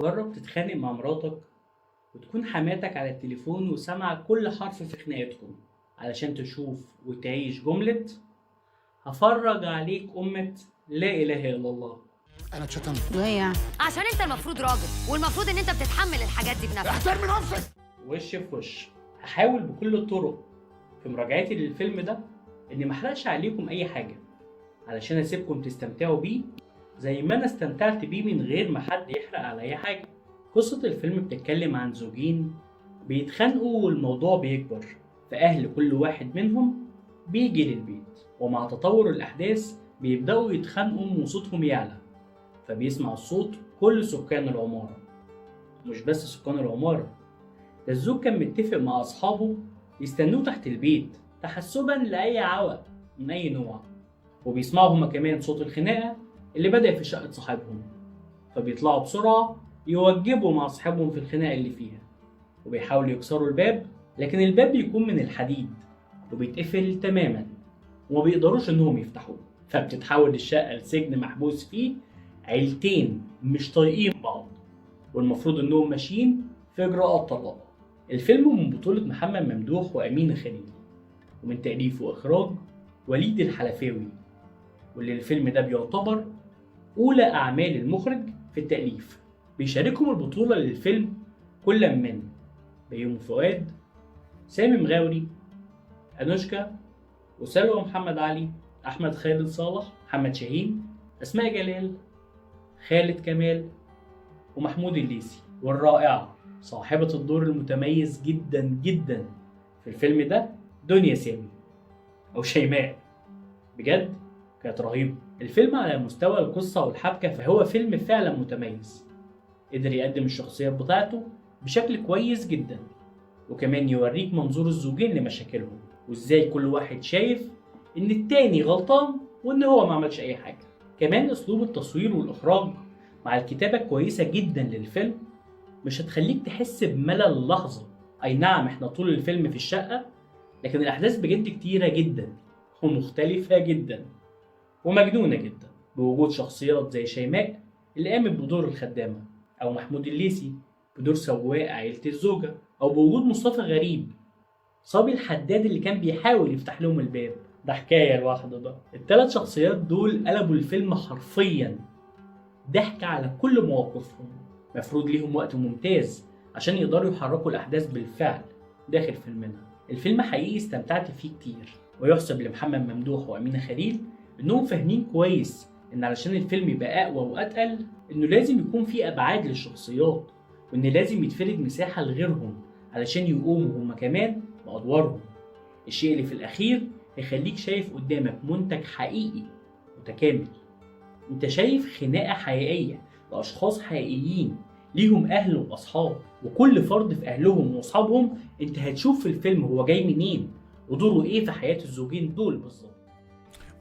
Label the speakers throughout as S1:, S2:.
S1: جرب تتخانق مع مراتك وتكون حماتك على التليفون وسامعة كل حرف في خناقتكم علشان تشوف وتعيش جملة هفرج عليك أمة لا إله إلا الله.
S2: انا اتشتمت
S3: ليه يعني؟
S4: عشان انت المفروض راجل، والمفروض ان انت بتتحمل الحاجات دي بنفسك.
S2: احترمي نفسك.
S1: وش في وش. هحاول بكل الطرق في مراجعتي للفيلم ده اني محرقش عليكم اي حاجة علشان اسيبكم تستمتعوا بيه زي ما انا استمتعت بيه من غير ما حد يحرق عليا حاجة. قصة الفيلم بتتكلم عن زوجين بيتخانقوا والموضوع بيكبر، فأهل كل واحد منهم بيجي للبيت، ومع تطور الأحداث بيبدأوا يتخانقوا وصوتهم يعلى، فبيسمع الصوت كل سكان العمارة. مش بس سكان العمارة، ده الزوج كان متفق مع أصحابه يستنوه تحت البيت تحسبا لأي عوق من أي نوع، وبيسمعوا هما كمان صوت الخناقة اللي بدأ في شقة صاحبهم، فبيطلعوا بسرعة يوجبوا مع أصحابهم في الخناقة اللي فيها، وبيحاولوا يكسروا الباب، لكن الباب بيكون من الحديد وبيتقفل تماما وما بيقدروش إنهم يفتحوه، فبتتحول الشقة لسجن محبوس فيه عيلتين مش طايقين بعض، والمفروض إنهم ماشيين في إجراءات طلاق. الفيلم من بطولة محمد ممدوح وأمينة خليل، ومن تأليف وإخراج وليد الحلفاوي، واللي الفيلم ده بيعتبر أولى أعمال المخرج في التأليف. بيشاركهم البطولة للفيلم كل من بيومي فؤاد، سامي مغاوري، أنوشكا، وسلوى محمد علي، أحمد خالد صالح، محمد شاهين، أسماء جلال، خالد كمال، ومحمود الليثي. والرائعة صاحبة الدور المتميز جدا جدا في الفيلم ده دنيا سامي أو شيماء، بجد كانت رهيبة. الفيلم على مستوى القصة والحبكة فهو فيلم فعلا متميز، قدر يقدم الشخصيات بتاعته بشكل كويس جدا، وكمان يوريك منظور الزوجين لمشاكلهم وازاي كل واحد شايف ان التاني غلطان وان هو ما عملش اي حاجة. كمان اسلوب التصوير والاخراج مع الكتابة كويسة جدا للفيلم مش هتخليك تحس بملل لحظة. اي نعم احنا طول الفيلم في الشقة، لكن الاحداث بجد كتيرة جدا ومختلفة جدا ومجنونة جدا، بوجود شخصيات زي شيماء اللي قامت بدور الخدامة، أو محمود الليثي بدور سواق عيلة الزوجة، أو بوجود مصطفى غريب صبي الحداد اللي كان بيحاول يفتح لهم الباب. ده حكاية لوحده. ده التلات شخصيات دول قلبوا الفيلم حرفيا ضحك على كل مواقفهم. مفروض ليهم وقت ممتاز عشان يقدروا يحركوا الأحداث بالفعل داخل فيلمنا. الفيلم حقيقي استمتعت فيه كتير، ويحسب لمحمد ممدوح وأمينة خليل إنهم فاهمين كويس إن علشان الفيلم يبقى أقوى وأتقل إنه لازم يكون فيه أبعاد للشخصيات، وإن لازم يتفرد مساحة لغيرهم علشان يقوموا هما كمان بأدوارهم، الشيء اللي في الأخير هيخليك شايف قدامك منتج حقيقي متكامل. انت شايف خناقة حقيقية لأشخاص حقيقيين ليهم أهل وأصحاب، وكل فرد في أهلهم وأصحابهم انت هتشوف في الفيلم هو جاي منين ودوره إيه في حياة الزوجين دول بالظبط.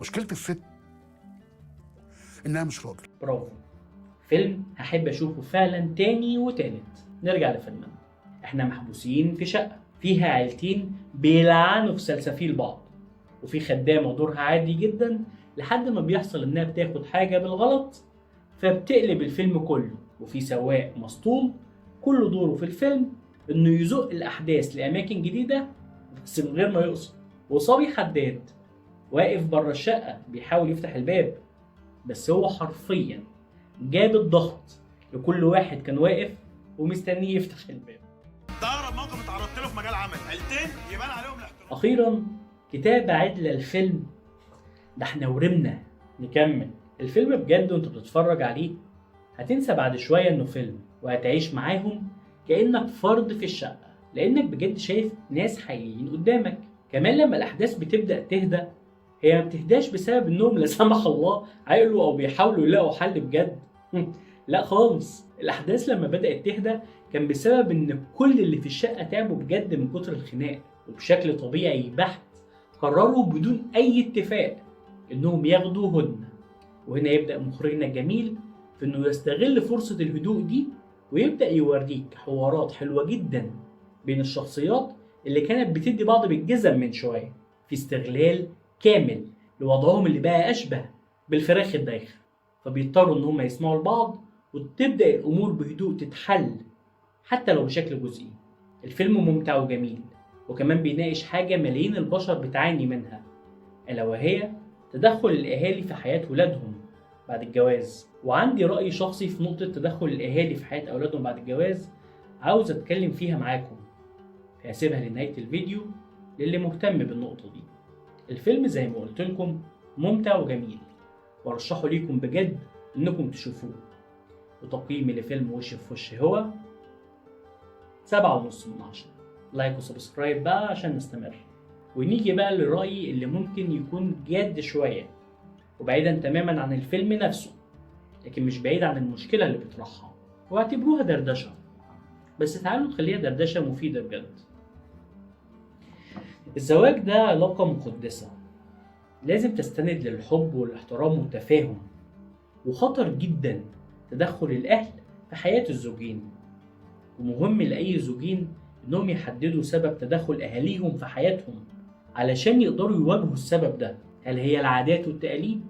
S2: مشكلة الست انها مش راجل.
S1: برافو، فيلم هحب اشوفه فعلا تاني وتالت. نرجع لفيلمنا. احنا محبوسين في شقة فيها عيلتين بيلعنوا في سلسفيل بعض، وفي خدامة دورها عادي جدا لحد ما بيحصل انها بتاخد حاجة بالغلط فبتقلب الفيلم كله، وفي سواق مسطول كل دوره في الفيلم انه يزق الاحداث لاماكن جديدة بس من غير ما يقصد، وصبي حداد واقف بره الشقة بيحاول يفتح الباب، بس هو حرفيا جاب الضغط لكل واحد كان واقف ومستنيه يفتح الباب.
S5: ده اقرب موقف اتعرضت له في مجال عمل، عيلتين يبان عليهم الاحترام.
S1: اخيرا كتابة عدلة الفيلم ده احنا ورمنا نكمل الفيلم بجد. وانت بتتفرج عليه هتنسى بعد شوية انه فيلم، وهتعيش معاهم كأنك فرد في الشقة، لانك بجد شايف ناس حقيقيين قدامك. كمان لما الاحداث بتبدأ تهدى هي ما بتهداش بسبب انهم لا سمح الله عقلوا او بيحاولوا يلاقوا حل بجد، لا خالص. الاحداث لما بدأت تهدى كان بسبب ان كل اللي في الشقة تعبوا بجد من كتر الخناق، وبشكل طبيعي بحت قرروا بدون اي اتفاق انهم ياخدوا هدنة. وهنا يبدأ مخرجنا الجميل في انه يستغل فرصة الهدوء دي ويبدأ يوريك حوارات حلوة جدا بين الشخصيات اللي كانت بتدي بعض بالجزم من شوية، في استغلال كامل لوضعهم اللي بقى أشبه بالفراخ الدايخة، فبيضطروا إن هم يسمعوا لبعض وتبدأ الأمور بهدوء تتحل حتى لو بشكل جزئي. الفيلم ممتع وجميل، وكمان بيناقش حاجة ملايين البشر بتعاني منها، ألا وهي تدخل الأهالي في حياة ولادهم بعد الجواز. وعندي رأي شخصي في نقطة تدخل الأهالي في حياة أولادهم بعد الجواز عاوز أتكلم فيها معاكم، فهسيبها لنهاية الفيديو للي مهتم بالنقطة دي. الفيلم زي ما قلت لكم ممتع وجميل، وارشحه ليكم بجد إنكم تشوفوه. وتقييمي لفيلم وش في وش هو 7.5 من 10. like و subscribe بقى عشان نستمر. ونيجي بقى للرأي اللي ممكن يكون جاد شوية وبعيدا تماما عن الفيلم نفسه، لكن مش بعيد عن المشكلة اللي بيطرحها، واعتبروها دردشة، بس تعالوا نخليها دردشة مفيدة بجد. الزواج ده علاقة مقدسة لازم تستند للحب والاحترام والتفاهم، وخطر جدا تدخل الأهل في حياة الزوجين، ومهم لأي زوجين إنهم يحددوا سبب تدخل أهاليهم في حياتهم علشان يقدروا يواجهوا السبب ده. هل هي العادات والتقاليد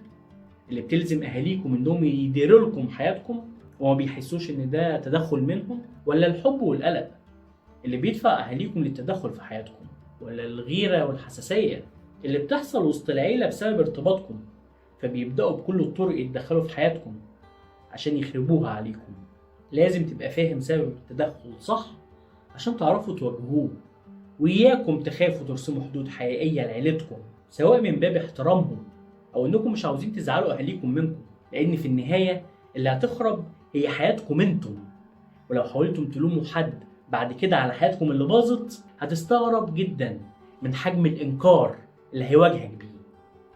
S1: اللي بتلزم أهاليكم إنهم يديروا لكم حياتكم وما بيحسوش إن ده تدخل منهم، ولا الحب والقلق اللي بيدفع أهاليكم للتدخل في حياتكم، ولا الغيرة والحساسية اللي بتحصل وسط العيلة بسبب ارتباطكم فبيبدأوا بكل الطرق يتدخلوا في حياتكم عشان يخربوها عليكم؟ لازم تبقى فاهم سبب التدخل صح عشان تعرفوا تواجهوه، وإياكم تخافوا ترسموا حدود حقيقية لعيلتكم، سواء من باب احترامهم أو إنكم مش عاوزين تزعلوا أهاليكم منكم، لأن في النهاية اللي هتخرب هي حياتكم انتم. ولو حاولتم تلوموا حد بعد كده على حياتكم اللي باظت هتستغرب جدا من حجم الإنكار اللي هيواجهك بيه.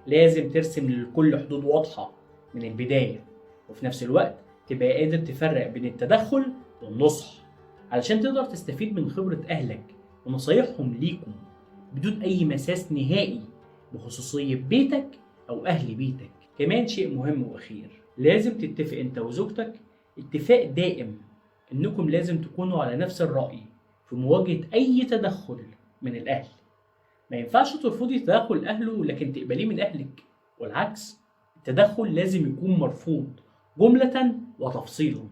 S1: لازم ترسم للكل حدود واضحة من البداية، وفي نفس الوقت تبقى قادر تفرق بين التدخل والنصح علشان تقدر تستفيد من خبرة أهلك ونصايحهم ليكم بدون أي مساس نهائي بخصوصية بيتك أو أهل بيتك. كمان شيء مهم وأخير، لازم تتفق أنت وزوجتك اتفاق دائم إنكم لازم تكونوا على نفس الرأي في مواجهة أي تدخل من الأهل. ما ينفعش ترفضي تدخل أهله لكن تقبليه من أهلك، والعكس. التدخل لازم يكون مرفوض جملة وتفصيلا،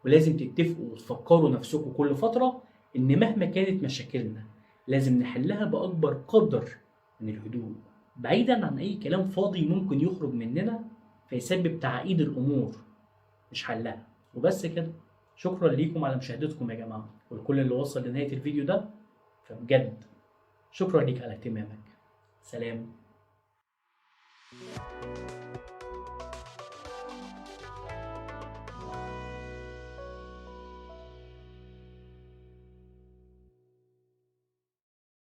S1: ولازم تتفقوا وتفكروا نفسكم كل فترة إن مهما كانت مشاكلنا لازم نحلها بأكبر قدر من الهدوء، بعيدا عن أي كلام فاضي ممكن يخرج مننا فيسبب تعقيد الأمور مش حلها. وبس كده، شكرا ليكم على مشاهدتكم يا جماعة، ولكل اللي وصل لنهاية الفيديو ده فبجد شكرا ليك على اهتمامك. سلام.